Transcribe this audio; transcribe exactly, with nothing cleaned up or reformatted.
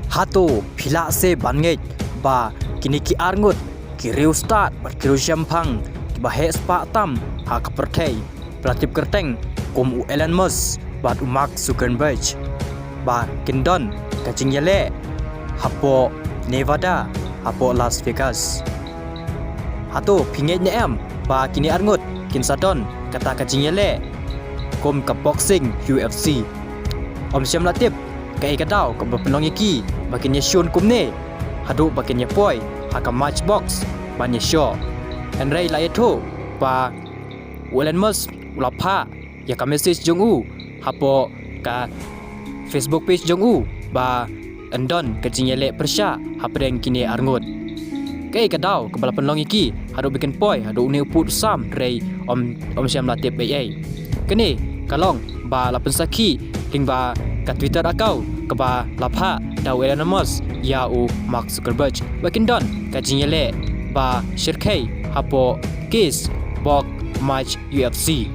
Hato phi lah se ban ngeit ba kine ki arngut, ki riewstad bad ki riewshemphang kiba heh spah tam ha ka pyrthei, ba la tip kyrteng kum u Elon Musk bad u Mark Zuckerberg, ba kin don ka jingïaleh hapoh Nevada, hapoh Las Vegas? Hato phi ngeit ne em ba kine arngut kin sa don kata ka jingïaleh kum ka boxing, U F C? Ym shym la tip kaei ka daw kaba pynlong ïa ki ba kin ïashun kumne haduh ba kin ïapoi ha ka Matchbox ban ïashoh. Hynrei la ïathuh ba u Elon Musk u la phah ïa ka message jong u hapoh ka Facebook page jong u ba yn don ka jingïaleh pyrshah hapdeng kine arngut. Kaei ka daw kaba la pynlong ïa ki haduh ba kin poi haduh une u pud u sam, hynrei ym, ym shym la tip ei ei. Kane ka long ba la pynsakhi lyngba ka Twitter account kaba la phah da u Elon Musk ïa u Mark Zuckerberg ba kin don ka jingïaleh ba shyrkhei hapoh case box match U F C.